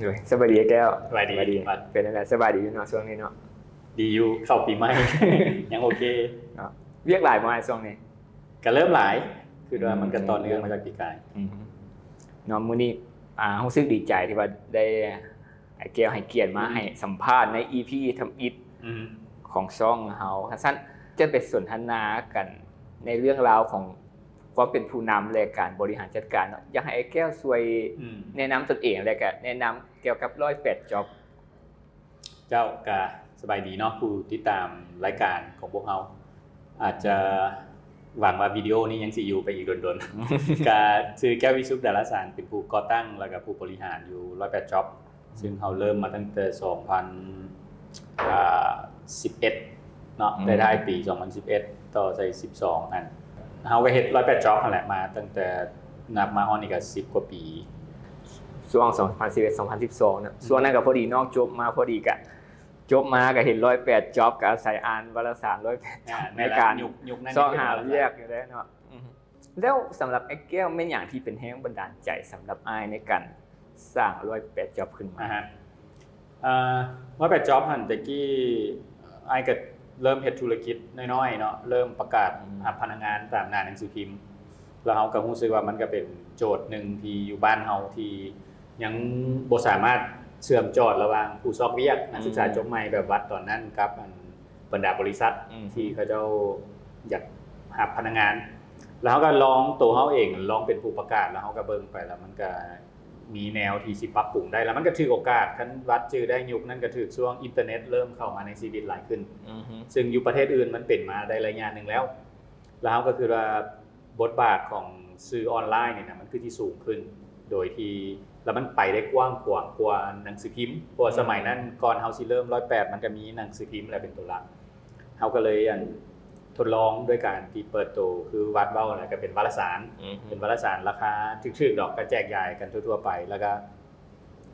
ໂດຍ ສະບາຍດີອ້າຍແກ້ວ. ສະບາຍດີ ສະບາຍດີ. ວັດ ເປັນຈັ່ງໃດ ສະບາຍດີຢູ່ເນາະຊ່ວງນີ້ເນາະ? ດີຢູ່ ເຂົ້າປີໃໝ່ ຍັງໂອເຄເນາະ. ວຽກຫຼາຍບໍ່ອ້າຍຊ່ວງນີ້? ກະເລີ່ມຫຼາຍ ຄືວ່າມັນກະຕໍ່ເນື່ອງມາຈາກປີກາຍ. ອືມ ເນາະ ມື້ນີ້ ອ່າ ຮູ້ສຶກດີໃຈທີ່ວ່າໄດ້ ອ້າຍແກ້ວໃຫ້ກຽດມາ ອືມ ໃຫ້ສຳພາດໃນອີພີທຳອິດ ອືມ ຂອງຊ່ອງເຮົາ. ຄັນຊັ້ນຈະໄປສົນທະນາກັນໃນເລື່ອງລາວຂອງຄວາມເປັນຜູ້ນຳ ແລະ ການບໍລິຫານຈັດການເນາະ. ຢາກໃຫ້ອ້າຍແກ້ວຊ່ວຍ ອືມ ແນະນຳຕົນເອງ ແລະ ກະແນະນຳກ່ຽວກັບຮ້ອຍແປດ Job. ເຈົ້າ ກະສະບາຍດີເນາະ ຜູ້ຕິດຕາມລາຍການຂອງພວກເຮົາ. ອາດຈະຫວັງວ່າວິດີໂອນີ້ຍັງຊິຢູ່ໄປອີກດົນໆ. ກະຊື່ແກ້ວ ວິສຸດ ດາລາສານ ເປັນຜູ້ກໍ່ຕັ້ງ ແລ້ວກະຜູ້ບໍລິຫານຢູ່ຮ້ອຍແປດ Job ຊຶ່ງເຮົາເລີ່ມມາຕັ້ງແຕ່ສອງພັນ ອ່າ ສິບເອັດເນາະ ອືມ ໄດ້ທ້າຍປີສອງພັນສິບເອັດ ຕໍ່ໃສ່ສິບສອງຫັ້ນ. ເຮົາກະເຮັດຮ້ອຍແປດ Job ຫັ້ນແຫຼະ ມາຕັ້ງແຕ່ ນັບມາຮອດນີ້ກະສິບກວ່າປີ. ຊ່ວງສອງພັນສິບເອັດ ສອງພັນສິບສອງເນາະ ອືມ ຊ່ວງນັ້ນກະພໍດີນ້ອງຈົບມາພໍດີ ກະຈົບມາກະເຫັນຮ້ອຍແປດ Job ກະອາໄສອ່ານວາລະສານຮ້ອຍແປດ ອ່າ Job ໃນການ ຍຸກນັ້ນ ຊອກຫາວຽກຢູ່ເດ້ເນາະ. ອືມ ແລ້ວສຳລັບອ້າຍແກ້ວ ແມ່ນຫຍັງທີ່ເປັນແຮງບັນດານໃຈສຳລັບອ້າຍໃນການສ້າງຮ້ອຍແປດ Job ຂຶ້ນມາ? ອ່າຮະ ເອີ ຮ້ອຍແປດ Job ຫັ້ນ ແຕ່ກີ້ອ້າຍກະເລີ່ມເຮັດທຸລະກິດນ້ອຍໆເນາະ ເລີ່ມປະກາດ ອືມ ຮັບພະນັກງານຕາມໜ້າໜັງສືພິມ ແລ້ວເຮົາກະຮູ້ສຶກວ່າມັນກະເປັນໂຈດໜຶ່ງທີ່ຢູ່ບ້ານເຮົາທີ່ຍັງບໍ່ສາມາດເຊື່ອມຈອດລະຫວ່າງຜູ້ຊອກວຽກ ອືມ ນັກສຶກສາຈົບໃໝ່ແບບວັດຕອນນັ້ນກັບອັນ ບັນດາບໍລິສັດ ອືມ ທີ່ເຂົາເຈົ້າຢາກຮັບພະນັກງານ ແລ້ວເຮົາກະລອງໂຕເຮົາເອງ ລອງເປັນຜູ້ປະກາດ ແລ້ວເຮົາກະເບິ່ງໄປ ແລ້ວມັນກະມີແນວທີ່ຊິປັບປຸງໄດ້ ແລ້ວມັນກະຖືກໂອກາດ. ຄັນວັດຈື່ໄດ້ຍຸກນັ້ນກະຖືກຊ່ວງອິນເຕີເນັດເລີ່ມເຂົ້າມາໃນຊີວິດຫຼາຍຂຶ້ນ ອືຮຶ ຊຶ່ງຢູ່ປະເທດອື່ນມັນເປັນມາໄດ້ໄລຍະໜຶ່ງແລ້ວ ແລ້ວເຮົາກະຄິດວ່າ ບົດບາດຂອງສື່ອອນລາຍນີ້ນະ ມັນຄືຊິສູງຂຶ້ນ ໂດຍທີ່ ແລ້ວມັນໄປໄດ້ກວ້າງຂວາງກວ່າໜັງສືພິມ ເພາະວ່າ ອືມ ສະໄໝນັ້ນ ກ່ອນເຮົາຊິເລີ່ມຮ້ອຍແປດ ມັນກະມີໜັງສືພິມແຫຼະເປັນໂຕຫຼັກ. ເຮົາກະເລີຍ ອັນ ທົດລອງດ້ວຍການທີ່ເປີດໂຕ ຄືວັດເວົ້າຫັ້ນແຫຼະ ກະເປັນວາລະສານ ອືມ ເປັນວາລະສານລາຄາຖືກໆດອກ ກະແຈກຢາຍກັນທົ່ວໆໄປ ແລ້ວກະ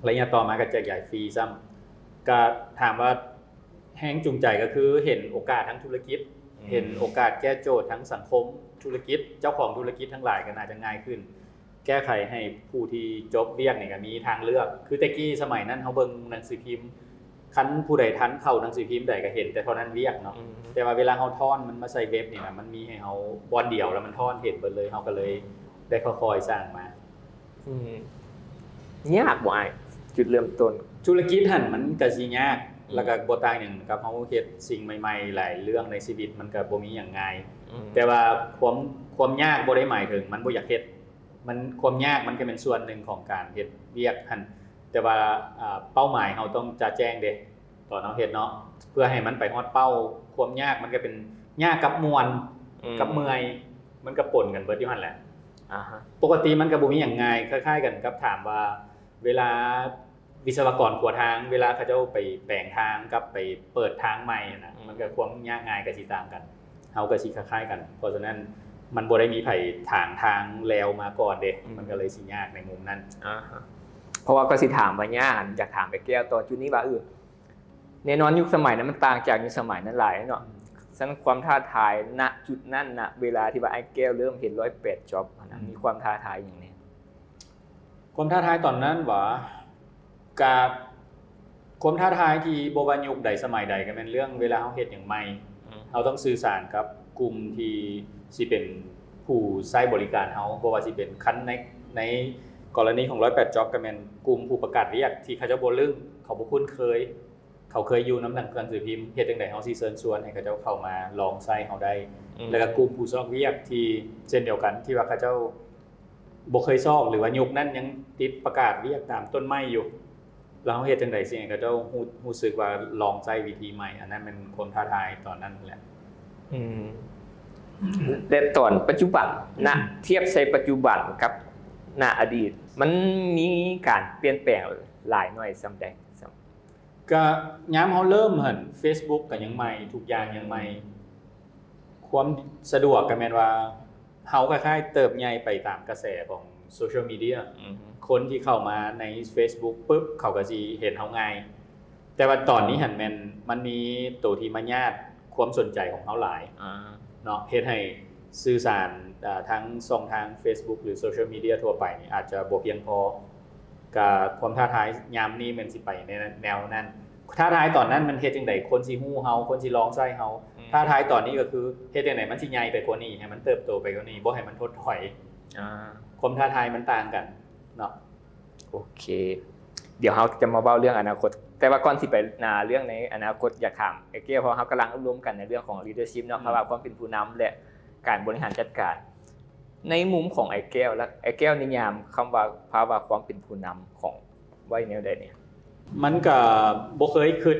ໄລຍະຕໍ່ມາກະແຈກຢາຍຟຣີຊ້ຳ. ກະຖາມວ່າ ແຮງຈູງໃຈກະຄືເຫັນໂອກາດທາງທຸລະກິດ ອືມ ເຫັນໂອກາດແກ້ໂຈດທາງສັງຄົມທຸລະກິດ ເຈົ້າຂອງທຸລະກິດທັງຫຼາຍກະໜ້າຈະງ່າຍຂຶ້ນ ແກ້ໄຂໃຫ້ຜູ້ທີ່ຈົບວຽກນີ້ກະມີທາງເລືອກ. ຄືແຕ່ກີ້ສະໄໝນັ້ນເຮົາເບິ່ງໜັງສືພິມ ຄັນຜູ້ໃດທັນເຂົ້າໜັງສືພິມໃດກະເຫັນແຕ່ເທົ່ານັ້ນວຽກເນາະ ອືມ ແຕ່ວ່າເວລາເຮົາຖອນມັນມາໃສ່ເວັບນີ້ນະ ມັນມີໃຫ້ເຮົາບ່ອນດຽວ ແລ້ວມັນຖອນເຫັນເບິດເລີຍ ເຮົາກະເລີຍໄດ້ຄ່ອຍໆສ້າງມາ. ອືມ ຍາກບໍ່ອ້າຍ ຈຸດເລີ່ມຕົ້ນ? ທຸລະກິດຫັ້ນມັນກະຊິຍາກ ອືມ ແລ້ວກະບໍ່ຕ່າງຫຍັງກັບເຮົາເຮັດສິ່ງໃໝ່ໆ ຫຼາຍເລື່ອງໃນຊີວິດ ມັນກະບໍ່ມີຫຍັງງ່າຍ ອືມ ແຕ່ວ່າຄວາມ ຄວາມຍາກບໍ່ໄດ້ໝາຍເຖິງມັນບໍ່ຢາກເຮັດ ມັນ ຄວາມຍາກມັນກະແມ່ນສ່ວນໜຶ່ງຂອງການເຮັດວຽກຫັ້ນ ແຕ່ວ່າ ອ່າ ເປົ້າໝາຍເຮົາຕ້ອງຈະແຈ້ງເດ້ ຕອນເຮົາເຮັດເນາະ ເພື່ອໃຫ້ມັນໄປຮອດເປົ້າ. ຄວາມຍາກມັນກະເປັນຍາກກັບມ່ວນ ອືມ ກັບເມື່ອຍ ມັນກະປົນກັນເບິດຢູ່ຫັ້ນແຫຼະ. ອ່າຮະ ປົກກະຕິມັນກະບໍ່ມີຫຍັງງ່າຍ ຄ້າຍໆກັນກັບຖາມວ່າ ເວລາວິສະວະກອນຂົວທາງ ເວລາເຂົາເຈົ້າໄປແປງທາງກັບໄປເປີດທາງໃໝ່ຫັ້ນນະ ອືມ ມັນກະຄວາມຍາກງ່າຍກະຊິຕ່າງກັນ ເຮົາກະຊິຄ້າຍໆກັນ. ເພາະສະນັ້ນ ມັນບໍ່ໄດ້ມີໃຜຖາງທາງແລວມາກ່ອນເດ້ ອືມ ມັນກະເລີຍຊິຍາກໃນມຸມນັ້ນ. ອ່າຮະ ເພາະວ່າກະຊິຖາມວ່າຍາກ ຢາກຖາມອ້າຍແກ້ວຕໍ່ຈຸດນີ້ວ່າ ເອີ ແນ່ນອນຍຸກສະໄໝນັ້ນມັນຕ່າງຈາກຍຸກສະໄໝນັ້ນຫຼາຍເນາະ ອືມ ສະນັ້ນຄວາມທ້າທາຍ ນະ ຈຸດນັ້ນ ນະ ເວລາທີ່ວ່າອ້າຍແກ້ວເລີ່ມເຮັດຮ້ອຍແປດ Job ຫັ້ນນະ ອືມ ມີຄວາມທ້າທາຍຫຍັງແດ່? ຄວາມທ້າທາຍຕອນນັ້ນຫວາ? ກະຄວາມທ້າທາຍທີ່ບໍ່ວ່າຍຸກໃດສະໄໝໃດ ກະແມ່ນເລື່ອງເວລາເຮົາເຮັດຫຍັງໃໝ່ ອືມ ເຮົາຕ້ອງສື່ສານກັບກຸ່ມທີ່ຊິເປັນຜູ້ໃຊ້ບໍລິການເຮົາ ບໍ່ວ່າຊິເປັນ ຄັນໃນ ໃນກໍລະນີຂອງຮ້ອຍແປດ Job ກະແມ່ນກຸ່ມຜູ້ປະກາດວຽກທີ່ເຂົາເຈົ້າບໍ່ລຶ້ງ ເຂົາບໍ່ຄຸ້ນເຄີຍ ເຂົາເຄີຍຢູ່ນຳໜັງ ໜັງສືພິມ ເຮັດຈັ່ງໃດເຮົາຊິເຊີນຊວນໃຫ້ເຂົາເຈົ້າເຂົ້າມາລອງໃຊ້ເຮົາໄດ້ ອືມ ແລ້ວກະກຸ່ມຜູ້ຊອກວຽກທີ່ເຊັ່ນດຽວກັນ ທີ່ວ່າເຂົາເຈົ້າບໍ່ເຄີຍຊອກ ຫຼືວ່າຍຸກນັ້ນຍັງຕິດປະກາດວຽກຕາມຕົ້ນໄມ້ຢູ່ ແລ້ວເຮົາເຮັດຈັ່ງໃດຊິໃຫ້ເຂົາເຈົ້າຮູ້ ຮູ້ສຶກວ່າລອງໃຊ້ວິທີໃໝ່ ອັນນັ້ນແມ່ນຄວາມທ້າທາຍຕອນນັ້ນແຫຼະ. ອືມ ແລະຕອນປັດຈຸບັນນະ ທຽບໃສ່ປັດຈຸບັນກັບນະອະດີດ ມັນມີການປ່ຽນແປງຫຼາຍໜ້ອຍສ່ຳໃດ? ກະຍາມເຮົາເລີ່ມຫັ້ນ Facebook ກະຍັງໃໝ່ ທຸກຢ່າງຍັງໃໝ່ ຄວາມສະດວກກະແມ່ນວ່າ ເຮົາຄ້າຍໆເຕີບໃຫຍ່ໄປຕາມກະແສຂອງ Social Media ອືຮຶ ຄົນທີ່ເຂົ້າມາໃນ Facebook ປຶບ ເຂົາກະຊິເຫັນເຮົາງ່າຍ ແຕ່ວ່າຕອນນີ້ຫັ້ນແມ່ນມັນມີໂຕທີ່ມາຍາດຄວາມສົນໃຈຂອງເຮົາຫຼາຍ ອາ ເນາະ ເຮັດໃຫ້ສື່ສານ ອາ ທາງຊ່ອງທາງ Facebook ຫຼື Social Media ທົ່ວໄປນີ້ອາດຈະບໍ່ພຽງພໍ. ກະຄວາມທ້າທາຍຍາມນີ້ແມ່ນຊິໄປໃນແນວນັ້ນ. ທ້າທາຍຕອນນັ້ນມັນເຮັດຈັ່ງໃດຄົນຊິຮູ້ເຮົາ, ຄົນຊິລອງໃຊ້ເຮົາ. ອືມ ທ້າທາຍຕອນນີ້ກໍຄືເຮັດຈັ່ງໃດມັນຊິໃຫຍ່ໄປກວ່ານີ້, ໃຫ້ມັນເຕີບໂຕໄປກວ່ານີ້, ບໍ່ໃຫ້ມັນຖົດຖອຍ. ອາ ຄວາມທ້າທາຍມັນຕ່າງກັນເນາະ. ໂອເຄ ດຽວເຮົາຈະມາເວົ້າເລື່ອງອະນາຄົດ, ແຕ່ວ່າກ່ອນຊິໄປໜ້າເລື່ອງໃນອະນາຄົດ ຢາກຖາມອ້າຍແກ້ວ ເພາະເຮົາກຳລັງອົບຮົມກັນໃນເລື່ອງຂອງ leadership ເນາະ, ອືມ ພາວະຄວາມເປັນຜູ້ນຳ ແລະ ການບໍລິຫານຈັດການ. ໃນມຸມຂອງອ້າຍແກ້ວ ແລະ ອ້າຍແກ້ວນິຍາມຄຳວ່າພາວະຄວາມເປັນຜູ້ນຳຂອງ ໄວ້ແນວໃດແດ່? ມັນກະບໍ່ເຄີຍຄິດ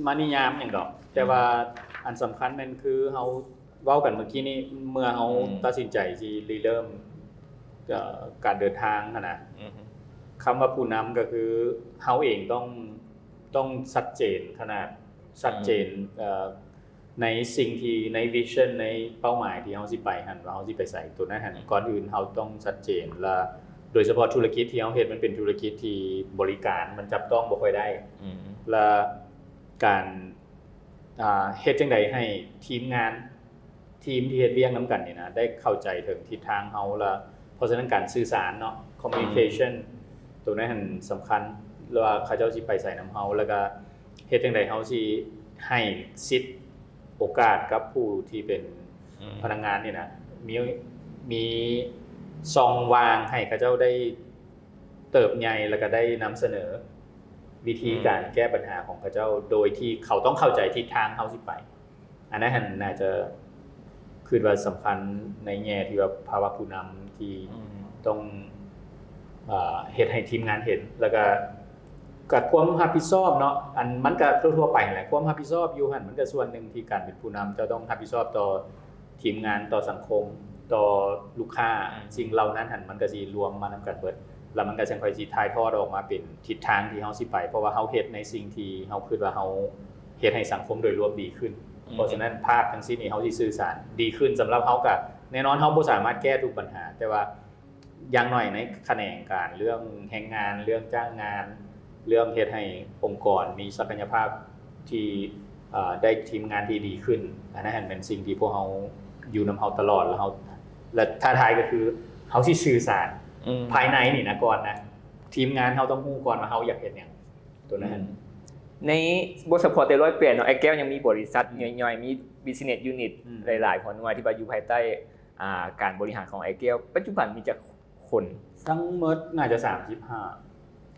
ມານິຍາມຫຍັງດອກ, ແຕ່ວ່າ ອືມ ອັນສຳຄັນແມ່ນຄືເຮົາເວົ້າກັນເມື່ອກີ້ນີ້, ເມື່ອເຮົາ ອືມ ຕັດສິນໃຈຊິລິເລີ່ມ ເອີ ການເດີນທາງຫັ້ນນະ, ອືມ ຄຳວ່າຜູ້ນຳກໍຄືເຮົາເອງຕ້ອງ ຕ້ອງຊັດເຈນຂະໜາດ, ຊັດເຈນ ອືມ ເອີ ໃນສິ່ງທີ່ ໃນ vision ໃນເປົ້າໝາຍທີ່ເຮົາຊິໄປຫັ້ນ ວ່າເຮົາຊິໄປໃສ, ຕົວນັ້ນຫັ້ນ ອືມ ກ່ອນອື່ນເຮົາຕ້ອງຊັດເຈນ. ແລະ ໂດຍສະເພາະທຸລະກິດທີ່ເຮົາເຮັດ ມັນເປັນທຸລະກິດທີ່ບໍລິການ, ມັນຈັບຕ້ອງບໍ່ຄ່ອຍໄດ້. ອືມ ແລະ ການ ອ່າ ເຮັດຈັ່ງໃດໃຫ້ທີມງານ ທີມທີ່ເຮັດວຽກນຳກັນນີ້ນະ ໄດ້ເຂົ້າໃຈເຖິງທິດທາງເຮົາ ແລະ ເພາະສະນັ້ນການສື່ສານເນາະ communication ອືມ ຕົວນັ້ນຫັ້ນສຳຄັນ ວ່າເຂົາເຈົ້າຊິໄປໃສນຳເຮົາ ແລ້ວກະເຮັດຈັ່ງໃດເຮົາຊິໃຫ້ສິດໂອກາດກັບຜູ້ທີ່ເປັນ ອືມ ພະນັກງານນີ້ນະ ມີ ມີຊ່ອງວ່າງໃຫ້ເຂົາເຈົ້າໄດ້ເຕີບໃຫຍ່ ແລ້ວກະໄດ້ນຳສະເໜີວິທີ ອືມ ການແກ້ບັນຫາຂອງເຂົາເຈົ້າ ໂດຍທີ່ເຂົາຕ້ອງເຂົ້າໃຈທິດທາງເຮົາຊິໄປ. ອັນນັ້ນຫັ້ນໜ້າຈະ ຄິດວ່າສຳຄັນໃນແງ່ທີ່ວ່າພາວະຜູ້ນຳທີ່ ອືມ ຕ້ອງ ເອີ ເຮັດໃຫ້ທີມງານເຫັນ ແລ້ວກະ ກະຄວາມຮັບຜິດຊອບເນາະ, ອັນມັນກະທົ່ວໆໄປຫັ້ນແຫຼະ ຄວາມຮັບຜິດຊອບຢູ່ຫັ້ນ ມັນກະສ່ວນໜຶ່ງທີ່ການເປັນຜູ້ນຳ ເຈົ້າຕ້ອງຮັບຜິດຊອບຕໍ່ທີມງານ ຕໍ່ສັງຄົມ ຕໍ່ລູກຄ້າ ອືມ ສິ່ງເຫຼົ່ານັ້ນຫັ້ນ ມັນກະຊິລວມມານຳກັນເບິດ ແລ້ວມັນກະຈັ່ງຄ່ອຍຊິຖ່າຍທອດອອກມາເປັນທິດທາງທີ່ເຮົາຊິໄປ ເພາະວ່າເຮົາເຮັດໃນສິ່ງທີ່ເຮົາຄິດວ່າເຮົາ ເຮັດໃຫ້ສັງຄົມໂດຍລວມດີຂຶ້ນ. ອືມ ເພາະສະນັ້ນພາບທັງສິ້ນນີ້ເຮົາຊິສື່ສານດີຂຶ້ນ. ສຳລັບເຮົາກະແນ່ນອນເຮົາບໍ່ສາມາດແກ້ທຸກບັນຫາ, ແຕ່ວ່າຢ່າງໜ້ອຍໃນຂະແໜງການເລື່ອງແຮງງານ, ເລື່ອງຈ້າງງານ, ເລື່ອງເຮັດໃຫ້ອົງກອນມີສັກກະຍະພາບທີ່ ເອີ ໄດ້ທີມງານທີ່ດີຂຶ້ນ, ອັນນັ້ນແມ່ນສິ່ງທີ່ພວກເຮົາຢູ່ນຳເຮົາຕະຫຼອດ ແລ້ວເຮົາ ແລະ ທ້າທາຍກໍຄືເຮົາຊິສື່ສານ ອືມ ພາຍໃນນີ້ນະກ່ອນນະ, ທີມງານເຮົາຕ້ອງຮູ້ກ່ອນວ່າເຮົາຢາກເຮັດຫຍັງ. ຕົວນັ້ນ ອືມ ໃນ ບໍ່ສະເພາະແຕ່ຮ້ອຍແປດເນາະ, ອ້າຍແກ້ວຍັງມີບໍລິສັດ ອືມ ຍ່ອຍໆ ມີ business unit ອືມ ຫຼາຍໆ ຫົວໜ່ວຍທີ່ວ່າຢູ່ພາຍໃຕ້ ອ່າ ການບໍລິຫານຂອງອ້າຍແກ້ວ. ປັດຈຸບັນມີຈັກຄົນ? ທັງໝົດໜ້າຈະສາມສິບຫ້າ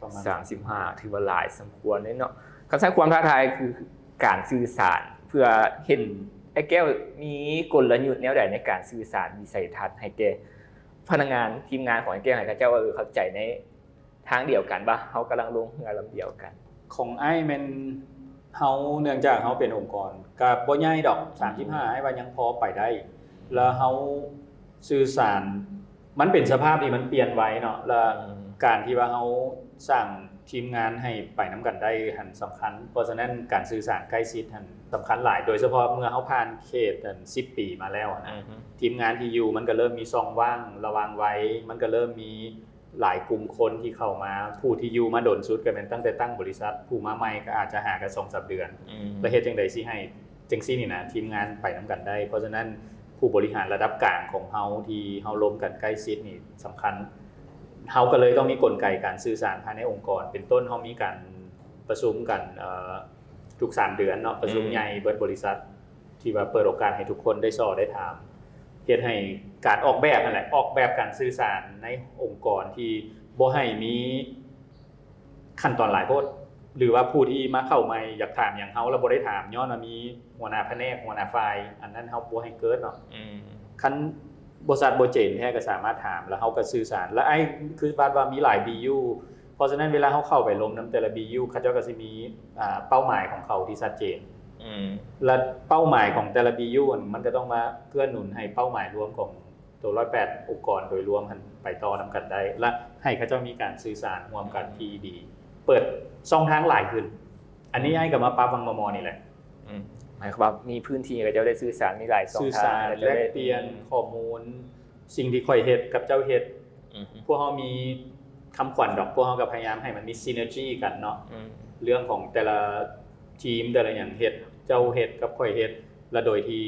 ປະມານ ສາມສິບຫ້າ ຖືວ່າຫຼາຍສົມຄວນເດ້ເນາະ. ຄັນຊັ້ນຄວາມທ້າທາຍຄືການສື່ສານ ເພື່ອເຫັນ ອືມ ອ້າຍແກ້ວມີກົນລະຍຸດແນວໃດໃນການສື່ສານວິໄສທັດໃຫ້ແກ່ພະນັກງານ ທີມງານຂອງອ້າຍແກ້ວ ໃຫ້ເຂົາເຈົ້າ ເອີ ເຂົ້າໃຈໃນ ທາງດຽວກັນ ວ່າເຮົາກຳລັງລົງເຮືອລຳດຽວກັນ. ຂອງອ້າຍແມ່ນເຮົາ ເນື່ອງຈາກເຮົາເປັນອົງກອນ ກະບໍ່ໃຫຍ່ດອກ ສາມສິບຫ້າ ອ້າຍວ່າຍັງພໍໄປໄດ້ ແລ້ວເຮົາສື່ສານ ມັນເປັນສະພາບທີ່ມັນປ່ຽນໄວເນາະ ແລ້ວ ອືມ ການທີ່ວ່າເຮົາສ້າງທີມງານໃຫ້ໄປນຳກັນໄດ້ຫັ້ນສຳຄັນ. ເພາະສະນັ້ນການສື່ສານໃກ້ຊິດຫັ້ນສຳຄັນຫຼາຍ ໂດຍສະເພາະເມື່ອເຮົາຜ່ານເຂດອັນສິບປີມາແລ້ວນະ ອືຮຶ ທີມງານທີ່ຢູ່ມັນກະເລີ່ມມີຊ່ອງວ່າງລະຫວ່າງໄວ ມັນກະເລີ່ມມີ ຫຼາຍກຸ່ມຄົນທີ່ເຂົ້າມາ ຜູ້ທີ່ຢູ່ມາດົນສຸດກໍແມ່ນຕັ້ງແຕ່ຕັ້ງບໍລິສັດ ຜູ້ມາໃໝ່ກໍອາດຈະຫາກັນສອງສາມເດືອນ ອືມ ແລ້ວເຮັດຈັ່ງໃດຊິໃຫ້ຈັ່ງຊີ້ນີ້ນະ ທີມງານໄປນຳກັນໄດ້. ເພາະສະນັ້ນ ຜູ້ບໍລິຫານລະດັບກາງຂອງເຮົາທີ່ເຮົາລົມກັນໃກ້ຊິດນີ້ສຳຄັນ. ເຮົາກໍເລີຍຕ້ອງມີກົນໄກການສື່ສານພາຍໃນອົງກອນ ເປັນຕົ້ນ ເຮົາມີການປະຊຸມກັນ ເອີ ທຸກສາມເດືອນເນາະ ປະຊຸມ ອືມ ໃຫຍ່ເບິດບໍລິສັດ ທີ່ວ່າເປີດໂອກາດໃຫ້ທຸກຄົນໄດ້ສໍ່ໄດ້ຖາມ ເຮັດໃຫ້ການອອກແບບນັ້ນແຫຼະ ອອກແບບການສື່ສານໃນອົງກອນທີ່ບໍ່ໃຫ້ມີຂັ້ນຕອນຫຼາຍໂພດ ຫຼືວ່າຜູ້ທີ່ມາເຂົ້າໃໝ່ຢາກຖາມຫຍັງເຮົາລະບໍ່ໄດ້ຖາມ ຍ້ອນວ່າມີຫົວໜ້າພະແນກ ຫົວໜ້າຝ່າຍ ອັນນັ້ນເຮົາບໍ່ໃຫ້ເກີດເນາະ. ອືມ ຄັນບໍລິສັດບໍ່ເຈນແທ້ກໍສາມາດຖາມ ແລ້ວເຮົາກໍສື່ສານ ແລ້ວອ້າຍຄືບາດວ່າມີຫຼາຍບີຢູ ເພາະສະນັ້ນ ເວລາເຮົາເຂົ້າໄປລົມນຳແຕ່ລະບີຢູ ເຂົາເຈົ້າກໍຊິມີ ອ່າ ເປົ້າໝາຍຂອງເຂົາທີ່ຊັດເຈນ ອືມ ແລະ ເປົ້າໝາຍຂອງແຕ່ລະບີຢູຫັ້ນ ມັນກໍຕ້ອງມາເກື້ອໜູນໃຫ້ເປົ້າໝາຍລວມຂອງໂຕຮ້ອຍແປດອົງກອນໂດຍລວມຫັ້ນໄປຕໍ່ນຳກັນໄດ້ ແລະ ໃຫ້ເຂົາເຈົ້າມີການສື່ສານຮ່ວມກັນທີ່ດີ ເປີດຊ່ອງທາງຫຼາຍຂຶ້ນ. ອັນນີ້ ອືມ ອ້າຍກໍມາປັບຫວ່າງມໍ່ໆນີ້ແຫຼະ ອືມ ໝາຍຄວາມວ່າມີພື້ນທີ່ໃຫ້ເຂົາເຈົ້າໄດ້ສື່ສານ ມີຫຼາຍຊ່ອງທາງ ສື່ສານ ແລກປ່ຽນ ອືມ ຂໍ້ມູນ ສິ່ງທີ່ຂ້ອຍເຮັດກັບເຈົ້າເຮັດ ອືຮຶ ພວກເຮົາມີຄຳຂວັນດອກ ພວກເຮົາກໍພະຍາຍາມໃຫ້ມັນມີ synergy ກັນເນາະ ອືມ ເລື່ອງຂອງແຕ່ລະທີມ ແຕ່ລະຫຍັງເຮັດ ເຈົ້າເຮັດກັບຂ້ອຍເຮັດ ແລະ ໂດຍທີ່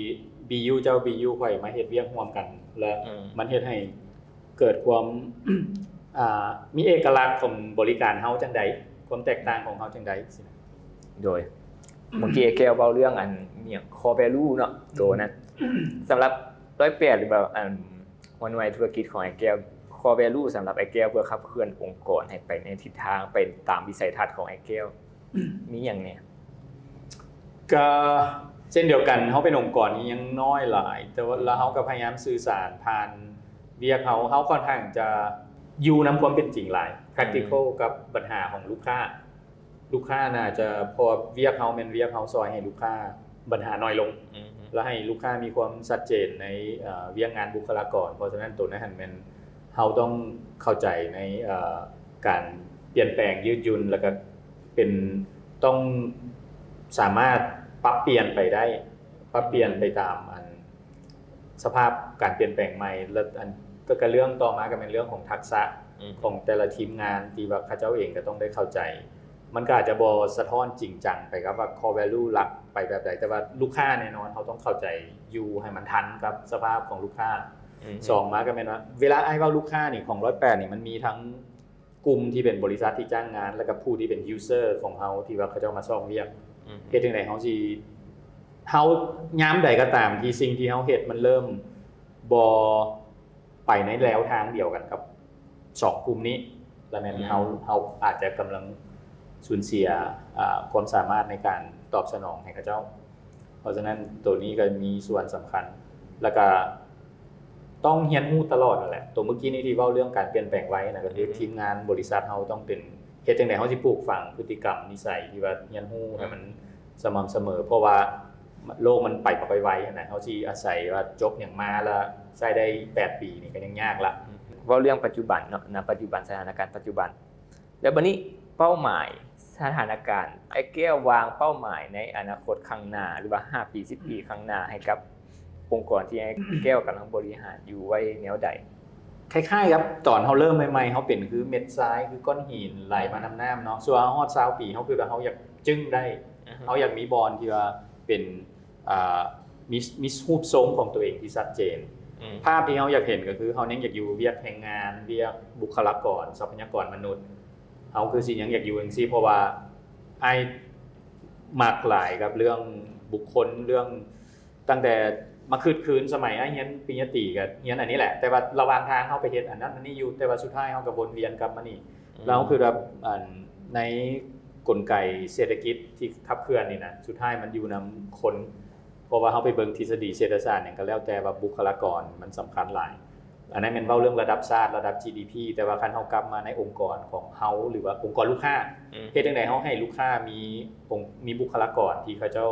ບີຢູເຈົ້າ ບີຢູຂ້ອຍມາເຮັດວຽກຮ່ວມກັນ ແລະ ອືມ ມັນເຮັດໃຫ້ເກີດຄວາມ ອ່າ ມີເອກະລັກຂອງບໍລິການເຮົາຈັ່ງໃດ? ຄວາມແຕກຕ່າງຂອງເຮົາຈັ່ງໃດ? ໂດຍ ເມື່ອກີ້ອ້າຍແກ້ວເວົ້າເລື່ອງອັນ ມີຫຍັງ core value ເນາະ ໂຕນັ້ນ. ສຳລັບຮ້ອຍແປດ ຫຼືວ່າອັນ ຫົວໜ່ວຍທຸລະກິດຂອງອ້າຍແກ້ວ core value ສຳລັບອ້າຍແກ້ວ ເພື່ອຂັບເຄື່ອນອົງກອນໃຫ້ໄປໃນທິດທາງ ໄປຕາມວິໄສທັດຂອງອ້າຍແກ້ວ ມີຫຍັງແດ່? ກໍເຊັ່ນດຽວກັນ ເຮົາເປັນອົງກອນທີ່ຍັງນ້ອຍຫຼາຍ ແຕ່ວ່າ ແລ້ວເຮົາກໍພະຍາຍາມສື່ສານຜ່ານວຽກເຮົາ ເຮົາຂ້ອນຂ້າງຈະຢູ່ນຳຄວາມເປັນຈິງຫຼາຍ practical ກັບບັນຫາຂອງລູກຄ້າ. ລູກຄ້າໜ້າຈະ ເພາະວ່າວຽກເຮົາແມ່ນວຽກເຮົາຊ່ອຍໃຫ້ລູກຄ້າບັນຫານ້ອຍລົງ ແລ້ວໃຫ້ລູກຄ້າມີຄວາມຊັດເຈນໃນ ເອີ ວຽກງານບຸກຄະລາກອນ. ເພາະສະນັ້ນໂຕນັ້ນຫັ້ນແມ່ນເຮົາຕ້ອງເຂົ້າໃຈໃນ ເອີ ການປ່ຽນແປງຍືດຫຍຸ່ນ ແລ້ວກໍເປັນ ຕ້ອງສາມາດປັບປ່ຽນໄປໄດ້ ປັບປ່ຽນໄປຕາມອັນ ສະພາບການປ່ຽນແປງໃໝ່ ແລະ ອັນ ກໍ ກໍເລື່ອງຕໍ່ມາກໍແມ່ນເລື່ອງຂອງທັກສະຂອງແຕ່ລະທີມງານ ທີ່ວ່າເຂົາເຈົ້າເອງກໍຕ້ອງໄດ້ເຂົ້າໃຈ. ມັນກໍອາດຈະບໍ່ສະທ້ອນຈິງຈັງໄປກັບວ່າ core value ຫຼັກໄປແບບໃດ ແຕ່ວ່າລູກຄ້າແນ່ນອນ ເຮົາຕ້ອງເຂົ້າໃຈຢູ່ໃຫ້ມັນທັນກັບສະພາບຂອງລູກຄ້າ. ສອງມາກໍແມ່ນວ່າ ເວລາອ້າຍເວົ້າລູກຄ້ານີ້ ຂອງຮ້ອຍແປດນີ້ ມັນມີທັງ ກຸ່ມທີ່ເປັນບໍລິສັດທີ່ຈ້າງງານ ແລ້ວກໍຜູ້ທີ່ເປັນ user ຂອງເຮົາ ທີ່ວ່າເຂົາເຈົ້າມາຊອກວຽກ ເຮັດຈັ່ງໃດເຮົາຊິ ເຮົາ ຍາມໃດກໍຕາມທີ່ສິ່ງທີ່ເຮົາເຮັດມັນເລີ່ມບໍ່ໄປໃນແນວທາງດຽວກັນກັບສອງກຸ່ມນີ້ ລະແມ່ນເຮົາ ເຮົາອາດຈະກຳລັງສູນເສຍ ອາ ຄວາມສາມາດໃນການຕອບສະໜອງໃຫ້ເຂົາເຈົ້າ. ເພາະສະນັ້ນໂຕນີ້ກໍມີສ່ວນສຳຄັນ ແລ້ວກໍ ຕ້ອງຮຽນຮູ້ຕະຫຼອດນັ້ນແຫຼະ. ໂຕມື້ກີ້ນີ້ທີ່ເວົ້າເລື່ອງການປ່ຽນແປງໄວນະ ກໍຄືທີມງານບໍລິສັດເຮົາຕ້ອງເປັນ ເຮັດຈັ່ງໃດເຮົາຊິປູກຝັງພຶດຕິກຳນິໄສທີ່ວ່າຮຽນຮູ້ໃຫ້ມັນສະໝ່ຳສະເໝີ ເພາະວ່າໂລກມັນໄປບັກໄວໆຫັ້ນນະ ເຮົາຊິອາໄສວ່າຈົບຫຍັງມາແລ້ວໃຊ້ໄດ້ແປດປີນີ້ກໍຍັງຍາກລະ. ເວົ້າເລື່ອງປັດຈຸບັນເນາະ ນະປັດຈຸບັນ ສະຖານະການປັດຈຸບັນ ແລ້ວບັດນີ້ເປົ້າໝາຍ ສະຖານະການ ອ້າຍແກ້ວວາງເປົ້າໝາຍໃນອະນາຄົດຂ້າງໜ້າ ຫຼືວ່າຫ້າປີ ສິບປີຂ້າງໜ້າ ໃຫ້ກັບອົງກອນທີ່ອ້າຍແກ້ວກຳລັງບໍລິຫານຢູ່ໄວ້ແນວໃດ? ຄ້າຍໆກັບຕອນເຮົາເລີ່ມໃໝ່ໆ ເຮົາເປັນຄືເມັດຊາຍ ຄືກ້ອນຫີນໄຫຼມານຳນ້ຳເນາະ. ສ່ວນເຮົາຮອດຊາວປີ ເຮົາຄິດວ່າເຮົາຢາກຈຶ້ງໄດ້ ເຮົາຢາກມີບ່ອນທີ່ວ່າເປັນ ອ່າ ມີ ມີຮູບຊົງຂອງຕົວເອງທີ່ຊັດເຈນ. ພາບທີ່ເຮົາຢາກເຫັນກໍຄືເຮົາຍັງຢາກຢູ່ວຽກແຮງງານ ວຽກບຸກຄະລາກອນ ຊັບພະຍາກອນມະນຸດ. ເຮົາຄືຊິຍັງຢາກຢູ່ຈັ່ງຊີ້ ເພາະວ່າອ້າຍມັກຫຼາຍກັບເລື່ອງບຸກຄົນ ເລື່ອງ ຕັ້ງແຕ່ມາຄຶດຄືນສະໄໝອ້າຍຮຽນປະລິນຍາຕີກໍຮຽນອັນນີ້ແຫຼະ ແຕ່ວ່າລະຫວ່າງທາງເຮົາໄປເຮັດອັນນັ້ນອັນນີ້ຢູ່ ແຕ່ວ່າສຸດທ້າຍເຮົາກໍວົນວຽນກັບມານີ້. ແລ້ວເຮົາຄິດວ່າ ອັນ ໃນກົນໄກເສດຖະກິດທີ່ຂັບເຄື່ອນນີ້ນະ ສຸດທ້າຍມັນຢູ່ນຳຄົນ ເພາະວ່າເຮົາໄປເບິ່ງທິດສະດີເສດຖະສາດຫຍັງກໍແລ້ວແຕ່ວ່າບຸກຄະລາກອນມັນສຳຄັນຫຼາຍ. ອັນນັ້ນແມ່ນເວົ້າເລື່ອງລະດັບຊາດ ລະດັບ ຈີດີພີ ແຕ່ວ່າຄັນເຮົາກັບມາໃນອົງກອນຂອງເຮົາ ຫຼືວ່າອົງກອນລູກຄ້າ ເຮັດຈັ່ງໃດເຮົາໃຫ້ລູກຄ້າມີອົງ ມີບຸກຄະລາກອນທີ່ເຂົາເຈົ້າ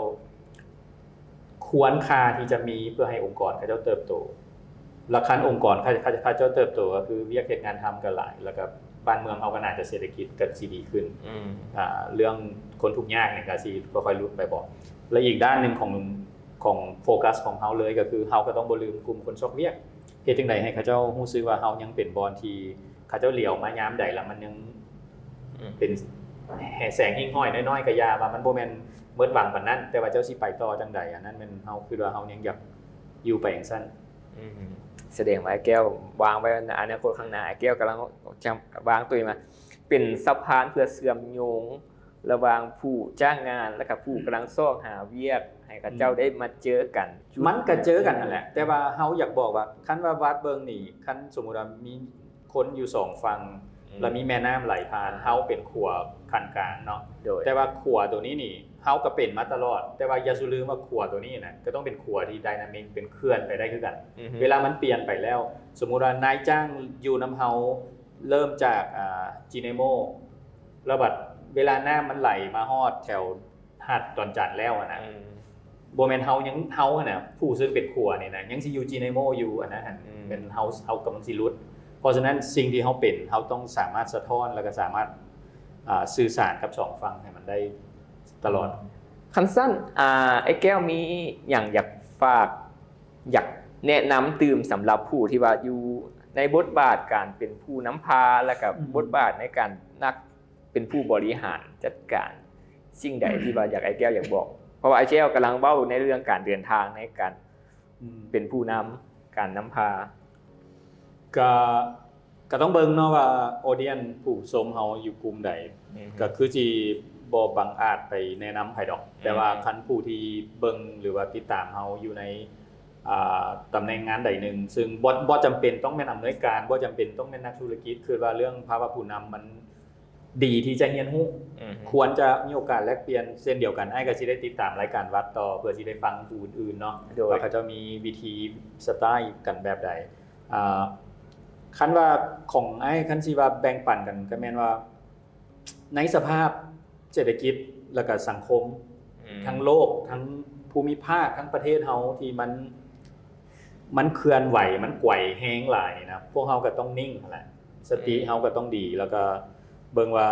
ຄວນຄ່າທີ່ຈະມີ ເພື່ອໃຫ້ອົງກອນເຂົາເຈົ້າເຕີບໂຕ. ລະຄັນອົງກອນເຂົາ ເຂົາ ເຂົາເຈົ້າເຕີບໂຕ ກໍຄືວຽກເຮັດງານທຳກໍຫຼາຍ ແລ້ວກໍບ້ານເມືອງເຮົາກໍໜ້າຈະເສດຖະກິດກໍຊິດີຂຶ້ນ. ອືມ ອ່າ ເລື່ອງຄົນທຸກຍາກນີ້ກໍຊິຄ່ອຍໆຫຼຸດໄປບໍ. ແລະ ອີກດ້ານໜຶ່ງຂອງ ຂອງໂຟກັສຂອງເຮົາເລີຍ ກໍຄືເຮົາກໍຕ້ອງບໍ່ລືມກຸ່ມຄົນຊອກວຽກ. ເຮັດຈັ່ງໃດໃຫ້ເຂົາເຈົ້າຮູ້ສຶກວ່າເຮົາຍັງເປັນບ່ອນທີ່ເຂົາເຈົ້າຫຼຽວມາຍາມໃດ ລະມັນຍັງ ອືມ ເປັນແສງຫິ້ງຫ້ອຍນ້ອຍໆກໍຢ່າ ວ່າມັນບໍ່ແມ່ນໝົດຫວັງປານນັ້ນ ແຕ່ວ່າເຈົ້າຊິໄປຕໍ່ຈັ່ງໃດ? ອັນນັ້ນແມ່ນເຮົາຄິດວ່າເຮົາຍັງຢາກຢູ່ໄປຈັ່ງຊັ້ນ. ອືມ ສະແດງວ່າອ້າຍແກ້ວວາງໄວ້ໃນອະນາຄົດຂ້າງໜ້າ ອ້າຍແກ້ວກຳລັງຈະວາງຕົວເອງວ່າເປັນສະພານເພື່ອເຊື່ອມໂຍງລະຫວ່າງຜູ້ຈ້າງງານ ແລະກະຜູ້ກຳລັງຊອກຫາວຽກ ໃຫ້ເຂົາເຈົ້າໄດ້ມາເຈີກັນ. ມັນກະເຈີກັນຫັ້ນແຫຼະ ແຕ່ວ່າເຮົາຢາກບອກວ່າ ຄັນວ່າວັດເບິ່ງນີ້ ຄັນສົມມຸດວ່າມີຄົນຢູ່ສອງຝັ່ງ ອືມ ແລ້ວມີແມ່ນ້ຳໄຫຼຜ່ານ ເຮົາເປັນຂົວຂັ້ນກາງເນາະ. ໂດຍ ແຕ່ວ່າຂົວໂຕນີ້ນີ້ ເຮົາກໍເປັນມາຕະຫຼອດ ແຕ່ວ່າຢ່າສູ່ລືມວ່າຂົວໂຕນີ້ນະ ກໍຕ້ອງເປັນຂົວທີ່ໄດນາມິກ ເປັນເຄື່ອນໄປໄດ້ຄືກັນ. ອືຮຶ ເວລາມັນປ່ຽນໄປແລ້ວ ສົມມຸດວ່ານາຍຈ້າງຢູ່ນຳເຮົາ ເລີ່ມຈາກ ອ່າ ຈີເນໂມ ແລ້ວບັດເວລານ້ຳມັນໄຫຼມາຮອດແຖວຫາດດອນຈັນແລ້ວຫັ້ນນະ ອືມ ບໍ່ແມ່ນເຮົາຍັງ ເຮົາຫັ້ນນະ ຜູ້ເຊິ່ງເປັນຂົວນີ້ນະ ຍັງຊິຢູ່ຈີເນໂມຢູ່ ອັນນັ້ນຫັ້ນ ອືມ ແມ່ນເຮົາ ເຮົາກຳລັງຊິຫຼຸດ. ເພາະສະນັ້ນສິ່ງທີ່ເຮົາເປັນ ເຮົາຕ້ອງສາມາດສະທ້ອນ ແລ້ວກໍສາມາດ ອ່າ ສື່ສານກັບສອງຝັ່ງໃຫ້ມັນໄດ້ຕະຫຼອດ. ຄັນຊັ້ນ ອ່າ ອ້າຍແກ້ວມີຫຍັງຢາກຝາກ ຢາກແນະນຳຕື່ມສຳລັບຜູ້ທີ່ວ່າຢູ່ໃນບົດບາດການເປັນຜູ້ນຳພາ ແລ້ວກໍ ອືມ ບົດບາດໃນການນັກເປັນຜູ້ບໍລິຫານຈັດການ ສິ່ງໃດທີ່ວ່າຢາກ ອ້າຍແກ້ວຢາກບອກ? ເພາະວ່າອ້າຍແກ້ວກຳລັງເວົ້າໃນເລື່ອງການເດີນທາງໃນການ ອືມ ເປັນຜູ້ນຳ ການນຳພາ. ກະ ກໍຕ້ອງເບິ່ງເນາະວ່າ audience ຜູ້ຊົມເຮົາຢູ່ກຸ່ມໃດ ກໍຄືຊິບໍ່ບັງອາດໄປແນະນຳໃຜດອກ ແຕ່ວ່າຄັນຜູ້ທີ່ເບິ່ງ ຫຼືວ່າຕິດຕາມເຮົາຢູ່ໃນ ອ່າ ຕຳແໜ່ງງານໃດໜຶ່ງ ຊຶ່ງບໍ່ ບໍ່ຈຳເປັນຕ້ອງແມ່ນອຳນວຍການ ບໍ່ຈຳເປັນຕ້ອງແມ່ນນັກທຸລະກິດ ຄືວ່າເລື່ອງພາວະຜູ້ນຳມັນດີທີ່ຈະຮຽນຮູ້ ຄວນຈະມີໂອກາດແລກປ່ຽນເຊັ່ນດຽວກັນ. ອ້າຍກໍຊິໄດ້ຕິດຕາມລາຍການວັດຕໍ່ ເພື່ອຊິໄດ້ຟັງຜູ້ອື່ນໆເນາະ ໂດຍ ວ່າເຂົາເຈົ້າມີວິທີສະໄຕລ໌ກັນແບບໃດ. ອ່າ ຄັນວ່າຂອງອ້າຍ ຄັນຊິວ່າແບ່ງປັນກັນ ກໍແມ່ນວ່າໃນສະພາບເສດຖະກິດ ແລ້ວກໍສັງຄົມ ທັງໂລກ ທັງພູມິພາກ ທັງປະເທດເຮົາທີ່ມັນ ມັນເຄື່ອນໄຫວ ມັນໄກວແຮງຫຼາຍນີ້ນະ ພວກເຮົາກໍຕ້ອງນິ່ງຫັ້ນແຫຼະ ສະຕິເຮົາກໍຕ້ອງດີ ແລ້ວກໍເບິ່ງວ່າ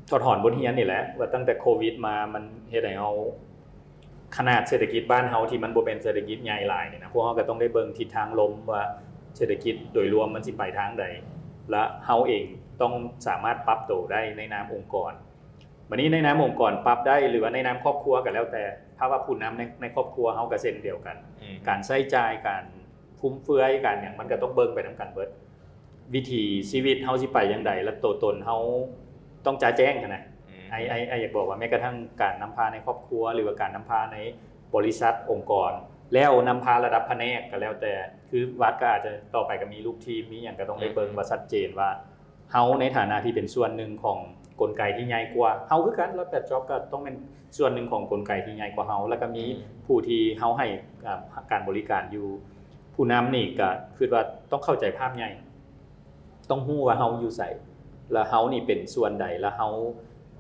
ຖອດຖອນບົດຮຽນນີ້ແຫຼະ ວ່າຕັ້ງແຕ່ໂຄວິດມາ ມັນເຮັດໃຫ້ເຮົາ ຂະໜາດເສດຖະກິດບ້ານເຮົາທີ່ມັນບໍ່ແມ່ນເສດຖະກິດໃຫຍ່ຫຼາຍນີ້ນະ ພວກເຮົາກໍຕ້ອງໄດ້ເບິ່ງທິດທາງລົມວ່າເສດຖະກິດໂດຍລວມມັນຊິໄປທາງໃດ ແລະ ເຮົາເອງຕ້ອງສາມາດປັບໂຕໄດ້ໃນນາມອົງກອນ. ບັດນີ້ໃນນາມອົງກອນປັບໄດ້ ຫຼືວ່າໃນນາມຄອບຄົວກໍແລ້ວແຕ່ ພາວະຜູ້ນຳໃນ ໃນຄອບຄົວເຮົາກໍເຊັ່ນດຽວກັນ ການໃຊ້ຈ່າຍ ການຟຸມເຟືອຍ ການຫຍັງ ມັນກໍຕ້ອງເບິ່ງໄປນຳກັນເບິດ. ວິຖີຊີວິດເຮົາຊິໄປຢ່າງໃດ ແລະ ໂຕຕົນເຮົາຕ້ອງຈະແຈ້ງຫັ້ນນະ. ອ້າຍ ອ້າຍ ອ້າຍຢາກບອກວ່າ ແມ້ກະທັ່ງການນຳພາໃນຄອບຄົວ ຫຼືວ່າການນຳພາໃນບໍລິສັດ ອົງກອນ ແລ້ວນຳພາລະດັບພະແນກກໍແລ້ວແຕ່ ຄືວັດກໍອາດຈະຕໍ່ໄປກໍມີລູກທີມ ມີຫຍັງ ກໍຕ້ອງໄດ້ເບິ່ງວ່າຊັດເຈນວ່າ ເຮົາໃນຖານະທີ່ເປັນສ່ວນໜຶ່ງຂອງກົນໄກທີ່ໃຫຍ່ກວ່າເຮົາຄືກັນ ແລ້ວແປດຈອບກໍຕ້ອງແມ່ນສ່ວນໜຶ່ງຂອງກົນໄກທີ່ໃຫຍ່ກວ່າເຮົາ ແລ້ວກໍມີຜູ້ທີ່ເຮົາໃຫ້ ອ່າ ການບໍລິການຢູ່ ຜູ້ນຳນີ້ກໍຄິດວ່າຕ້ອງເຂົ້າໃຈພາບໃຫຍ່ ຕ້ອງຮູ້ວ່າເຮົາຢູ່ໃສ ແລ້ວເຮົານີ້ເປັນສ່ວນໃດ ແລ້ວເຮົາ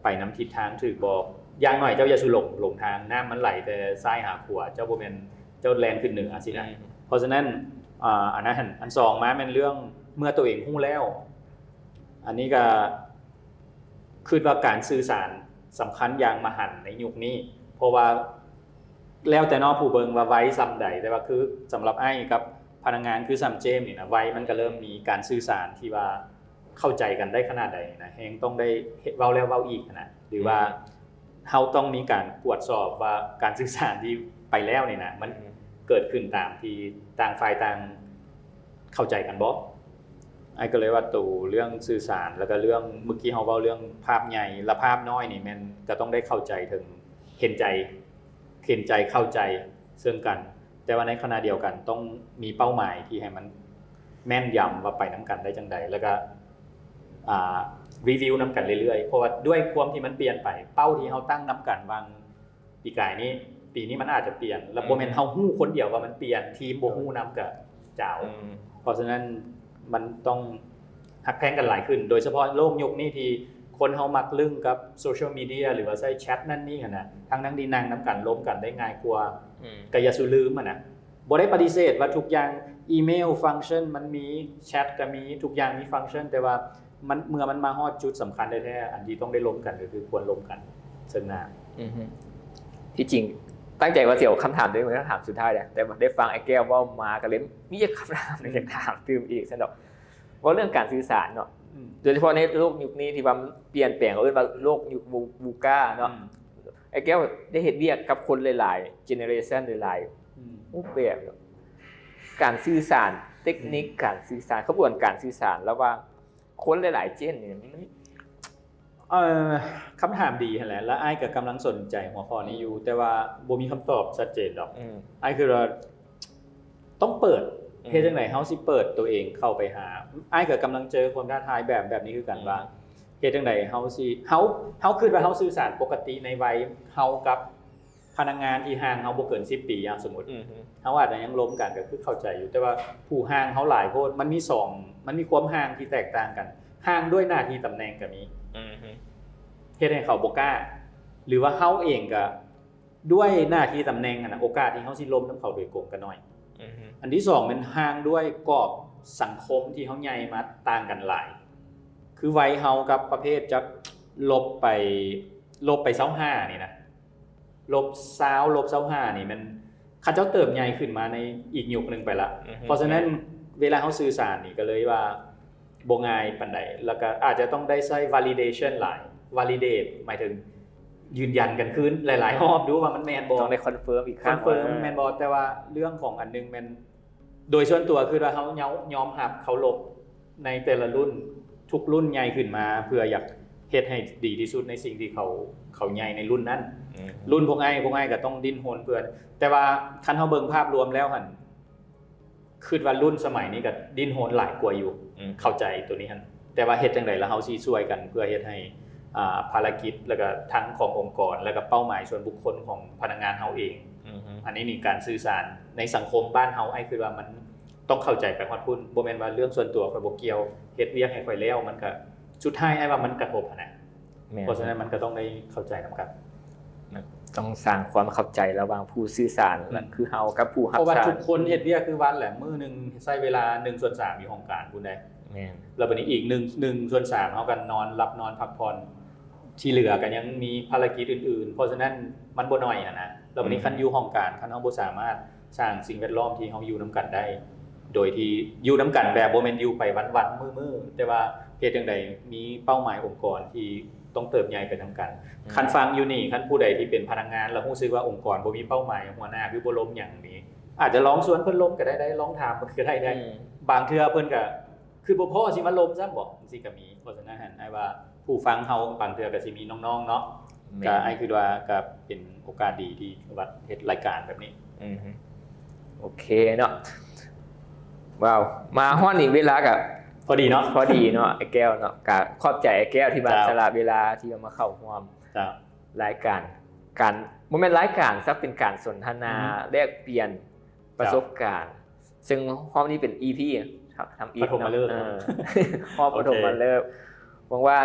ໄປນຳທິດທາງຖືກບໍ່. ຢ່າງໜ້ອຍເຈົ້າຢ່າສູ່ຫຼົງ ຫຼົງທາງ ນ້ຳມັນໄຫຼແຕ່ຊ້າຍຫາຂວາ ເຈົ້າບໍ່ແມ່ນເຈົ້າແລ່ນຂຶ້ນເໜືອຊີ້ນະ. ເພາະສະນັ້ນ ອ່າ ອັນນັ້ນ ອັນສອງມາແມ່ນເລື່ອງເມື່ອໂຕເອງຮູ້ແລ້ວ ອັນນີ້ກໍຄິດວ່າການສື່ສານສຳຄັນຢ່າງມະຫັນໃນຍຸກນີ້ ເພາະວ່າແລ້ວແຕ່ເນາະຜູ້ເບິ່ງວ່າໄວສ່ຳໃດ ແຕ່ວ່າຄືສຳລັບອ້າຍກັບພະນັກງານ ຄືສ່ຳເຈມນີ້ນະ ໄວມັນກໍເລີ່ມມີການສື່ສານທີ່ວ່າເຂົ້າໃຈກັນໄດ້ຂະໜາດໃດນະ ແຮ່ງຕ້ອງໄດ້ເວົ້າແລ້ວເວົ້າອີກນະ ຫຼືວ່າ ເຮົາຕ້ອງມີການກວດສອບວ່າການສື່ສານທີ່ໄປແລ້ວນີ້ນະ ມັນເກີດຂຶ້ນຕາມທີ່ຕ່າງຝ່າຍຕ່າງເຂົ້າໃຈກັນບໍ່? ອ້າຍກໍເລີຍວ່າໂຕເລື່ອງສື່ສານ ແລ້ວກໍເລື່ອງເມື່ອກີ້ເຮົາເວົ້າເລື່ອງພາບໃຫຍ່ ແລະ ພາບນ້ອຍນີ້ແມ່ນກໍຕ້ອງໄດ້ເຂົ້າໃຈເຖິງ ເຫັນໃຈ ເຫັນໃຈເຂົ້າໃຈເຊິ່ງກັນ ແຕ່ວ່າໃນຂະນະດຽວກັນຕ້ອງມີເປົ້າໝາຍທີ່ໃຫ້ມັນແມ່ນຢຳວ່າໄປນຳກັນໄດ້ຈັ່ງໃດ ແລ້ວກໍ ອ່າ review ນຳກັນເລື້ອຍໆ ເພາະວ່າດ້ວຍຄວາມທີ່ມັນປ່ຽນໄປ ເປົ້າທີ່ເຮົາຕັ້ງນຳກັນຫວ່າງປີກາຍນີ້ ປີນີ້ມັນອາດຈະປ່ຽນ ແລ້ວບໍ່ແມ່ນເຮົາຮູ້ຄົນດຽວວ່າມັນປ່ຽນ ທີມບໍ່ຮູ້ນຳກະຈາວ. ເພາະສະນັ້ນມັນຕ້ອງຮັກແພງກັນຫຼາຍຂຶ້ນ ໂດຍສະເພາະໂລກຍຸກນີ້ທີ່ຄົນເຮົາມັກລຶ້ງກັບ social media ຫຼືວ່າໃຊ້ແຊັດນັ້ນນີ້ຫັ້ນນະ ທັງໆທີ່ນັ່ງນຳກັນລົມກັນໄດ້ງ່າຍກວ່າ ກະຢ່າສູ່ລືມຫັ້ນນະ. ບໍ່ໄດ້ປະຕິເສດວ່າທຸກຢ່າງ ອີເມວຟັງຊັນມັນມີ ແຊັດກໍມີ ທຸກຢ່າງມີຟັງຊັນ ແຕ່ວ່າມັນ ເມື່ອມັນມາຮອດຈຸດສຳຄັນແທ້ໆ ອັນທີ່ຕ້ອງໄດ້ລົມກັນກໍຄືຄວນລົມກັນເຊິ່ງໜ້າ. ທີ່ຈິງຕັ້ງໃຈວ່າຊິເອົາຄຳຖາມໂດຍຄຳຖາມສຸດທ້າຍແຫຼະ ແຕ່ວ່າໄດ້ຟັງອ້າຍແກ້ວເວົ້າມາກໍເລີຍມີຄຳຖາມໜຶ່ງຢາກຖາມຕື່ມອີກຊັ້ນດອກ ເວົ້າເລື່ອງການສື່ສານເນາະ ໂດຍສະເພາະໃນໂລກຍຸກນີ້ທີ່ວ່າມັນປ່ຽນແປງ ເອີ້ນວ່າໂລກຍຸກ VUCA ເນາະ. ອ້າຍແກ້ວໄດ້ເຮັດວຽກກັບຄົນຫຼາຍໆ generation ຫຼາຍໆ ຮູບແບບເນາະ ການສື່ສານ ເຕັກນິກການສື່ສານ ຂະບວນການສື່ສານລະຫວ່າງຄົນຫຼາຍໆ gen ນີ້ມັນ ເອີ ຄຳຖາມດີຫັ້ນແຫຼະ ແລະ ອ້າຍກໍກຳລັງສົນໃຈຫົວຂໍ້ນີ້ຢູ່ ແຕ່ວ່າບໍ່ມີຄຳຕອບຊັດເຈນດອກ. ອ້າຍຄິດວ່າ ຕ້ອງເປີດ ເຮັດຈັ່ງໃດເຮົາຊິເປີດໂຕເອງເຂົ້າໄປຫາ ອ້າຍກໍກຳລັງເຈີຄວາມທ້າທາຍແບບ ແບບນີ້ຄືກັນວ່າ ເຮັດຈັ່ງໃດເຮົາຊິ ເຮົາ ເຮົາຄິດວ່າເຮົາສື່ສານປົກກະຕິໃນໄວເຮົາກັບພະນັກງານທີ່ຫ່າງເຮົາບໍ່ເກີນສິບປີ ອາ ສົມມຸດ ເຮົາອາດຈະຍັງລົມກັນກໍຄືເຂົ້າໃຈຢູ່ ແຕ່ວ່າຜູ້ຫ່າງເຮົາຫຼາຍໂພດ ມັນມີສອງ ມັນມີຄວາມຫ່າງທີ່ແຕກຕ່າງກັນ ຫ່າງດ້ວຍໜ້າທີ່ຕຳແໜ່ງກໍມີ ເຮັດໃຫ້ເຂົາບໍ່ກ້າ ຫຼືວ່າເຮົາເອງກໍ ດ້ວຍໜ້າທີ່ຕຳແໜ່ງຫັ້ນນະ ໂອກາດທີ່ເຮົາຊິລົມນຳເຂົາໂດຍກົງກໍໜ້ອຍ. ອັນທີສອງແມ່ນຫ່າງດ້ວຍກອບສັງຄົມທີ່ເຮົາໃຫຍ່ມາຕ່າງກັນຫຼາຍ ຄືໄວເຮົາກັບປະເພດຈັກລົບໄປ ລົບໄປຊາວຫ້ານີ້ນະ ລົບຊາວ ລົບຊາວຫ້ານີ້ແມ່ນ ເຂົາເຈົ້າເຕີບໃຫຍ່ຂຶ້ນມາໃນອີກຍຸກໜຶ່ງໄປລະ. ເພາະສະນັ້ນເວລາເຮົາສື່ສານນີ້ກໍເລີຍວ່າ ບໍ່ງ່າຍປານໃດ ແລ້ວກໍອາດຈະຕ້ອງໄດ້ໃຊ້ validation ຫຼາຍ validate ໝາຍເຖິງຢືນຢັນກັນຄືນຫຼາຍໆຮອບດູວ່າມັນແມ່ນບໍ່ ຕ້ອງໄດ້ confirm ອີກຄັ້ງ confirm ວ່າແມ່ນບໍ່. ແຕ່ວ່າເລື່ອງຂອງອັນໜຶ່ງແມ່ນ ໂດຍສ່ວນຕົວຄືວ່າເຮົາຍອມ ຍອມຮັບເຄົາລົບ ໃນແຕ່ລະລຸ້ນ ທຸກລຸ້ນໃຫຍ່ຂຶ້ນມາ ເພື່ອຢາກເຮັດໃຫ້ດີທີ່ສຸດໃນສິ່ງທີ່ເຂົາ ເຂົາໃຫຍ່ໃນລຸ້ນນັ້ນ. ອືມ ລຸ້ນພວກອ້າຍ ພວກອ້າຍກໍຕ້ອງດີ້ນຮົນເພື່ອ ແຕ່ວ່າຄັນເຮົາເບິ່ງພາບລວມແລ້ວຫັ້ນ ຄິດວ່າລຸ້ນສະໄໝນີ້ກໍດີ້ນຮົນຫຼາຍກວ່າຢູ່. ອືມ ເຂົ້າໃຈໂຕນີ້ຫັ້ນ ແຕ່ວ່າເຮັດຈັ່ງໃດລະເຮົາຊິຊ່ວຍກັນເພື່ອເຮັດໃຫ້ ອ່າ ພາລະກິດ ແລ້ວກໍທັງຂອງອົງກອນ ແລ້ວກໍເປົ້າໝາຍສ່ວນບຸກຄົນຂອງພະນັກງານເຮົາເອງ. ອືຮຶ ອັນນີ້ນີ້ການສື່ສານໃນສັງຄົມບ້ານເຮົາ ອ້າຍຄິດວ່າມັນຕ້ອງເຂົ້າໃຈໄປຮອດພຸ້ນ. ບໍ່ແມ່ນວ່າເລື່ອງສ່ວນຕົວຂ້ອຍບໍ່ກ່ຽວ ເຮັດວຽກໃຫ້ຂ້ອຍແລ້ວ ມັນກໍ ສຸດທ້າຍອ້າຍວ່າມັນກະທົບຫັ້ນນະ. ແມ່ນ ເພາະສະນັ້ນມັນກໍຕ້ອງໄດ້ເຂົ້າໃຈນຳກັນ. ຕ້ອງສ້າງຄວາມເຂົ້າໃຈລະຫວ່າງຜູ້ສື່ສານ ອືມ ແລະ ຄືເຮົາກັບຜູ້ຮັບສານ ເພາະວ່າທຸກຄົນເຮັດວຽກຄືວັນແຫຼະ ມື້ໜຶ່ງໃຊ້ເວລາໜຶ່ງສ່ວນສາມຢູ່ຫ້ອງການພຸ້ນໃດ໋. ແມ່ນ ແລ້ວບັດນີ້ອີກໜຶ່ງ ໜຶ່ງສ່ວນສາມເຮົາກໍນອນ ຫຼັບນອນ ພັກຜ່ອນ ທີ່ເຫຼືອກໍຍັງມີພາລະກິດອື່ນໆ ເພາະສະນັ້ນມັນບໍ່ໜ້ອຍຫັ້ນນະ. ແລ້ວບັດນີ້ ອືມ ຄັນຢູ່ຫ້ອງການ ຄັນເຮົາບໍ່ສາມາດສ້າງສິ່ງແວດລ້ອມທີ່ເຮົາຢູ່ນຳກັນໄດ້ ໂດຍທີ່ຢູ່ນຳກັນແບບບໍ່ແມ່ນຢູ່ໄປວັນໆ ມື້ໆ ແຕ່ວ່າເຮັດຈັ່ງໃດມີເປົ້າໝາຍອົງກອນທີ່ຕ້ອງເຕີບໃຫຍ່ໄປນຳກັນ. ອືມ ຄັນຟັງຢູ່ນີ້ ຄັນຜູ້ໃດທີ່ເປັນພະນັກງານ ແລ້ວຮູ້ສຶກວ່າອົງກອນບໍ່ມີເປົ້າໝາຍ ຫົວໜ້າຄືບໍ່ລົມຫຍັງນີ້ ອາດຈະລອງຊວນເພິ່ນລົມກໍໄດ້ ໄດ້ລອງຖາມເພິ່ນກໍໄດ້ ອືມ ບາງເທື່ອເພິ່ນກໍ ຄືບໍ່ພໍຊິມາລົມຊ້ຳບໍ ຈັ່ງຊີ້ກໍມີ. ເພາະສະນັ້ນຫັ້ນ ອ້າຍວ່າຜູ້ຟັງເຮົາບາງເທື່ອກໍຊິມີນ້ອງໆເນາະ. ແມ່ນ ກໍອ້າຍຄິດວ່າກໍເປັນໂອກາດດີທີ່ວັດເຮັດລາຍການແບບນີ້. ອືຮຶ ໂອເຄເນາະ. ວ້າວ ມາຮອດນີ້ເວລາກໍພໍດີເນາະ ພໍດີເນາະ ອ້າຍແກ້ວເນາະ. ກໍຂອບໃຈອ້າຍແກ້ວທີ່ວ່າ ເຈົ້າ ສະຫຼະເວລາທີ່ວ່າມາເຂົ້າຮ່ວມ ເຈົ້າ ລາຍການ ການ ບໍ່ແມ່ນລາຍການຊະ ເປັນການສົນທະນາ ອືຮຶ ແລກປ່ຽນ ເຈົ້າ ປະສົບການ ເຊິ່ງຮອບນີ້ເປັນ ອີພີ ທຳອິດ ປະຖົມມະເລີກ ເນາະ ເອີ ຮອບປະຖົມມະເລີກ. ໂອເຄ ຫວັງວ່າ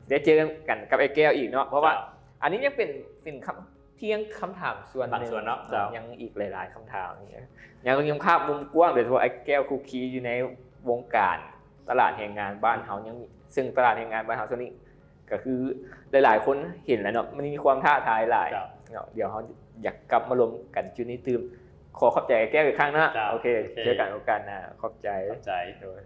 ໄດ້ເຈີກັນກັບອ້າຍແກ້ວອີກເນາະ ເພາະວ່າ ເຈົ້າ ອັນນີ້ຍັງເປັນ ເປັນຄຳ ພຽງຄຳຖາມສ່ວນໜຶ່ງ ບາງສ່ວນເນາະ ເຈົ້າ ຍັງອີກຫຼາຍໆຄຳຖາມ ຍັງ ຍັງພາບມຸມກວ້າງ ໂດຍສະເພາະອ້າຍແກ້ວຄຸກຄີຢູ່ໃນວົງການຕະຫຼາດແຮງງານບ້ານເຮົາ ຍັງມີ ເຊິ່ງຕະຫຼາດແຮງງານບ້ານເຮົາຊ່ວງນີ້ ກໍຄືຫຼາຍໆຄົນເຫັນແລ້ວເນາະ ມັນມີຄວາມທ້າທາຍຫຼາຍ ເຈົ້າ ເນາະ. ດຽວເຮົາຢາກກັບມາລົມກັນຈຸດນີ້ຕື່ມ. ຂໍຂອບໃຈອ້າຍແກ້ວອີກຄັ້ງເນາະ. ເຈົ້າ ໂອເຄ ໂອເຄ ເຈີກັນໂອກາດໜ້າ. ຂອບໃຈ ຂອບໃຈ ໂດຍ.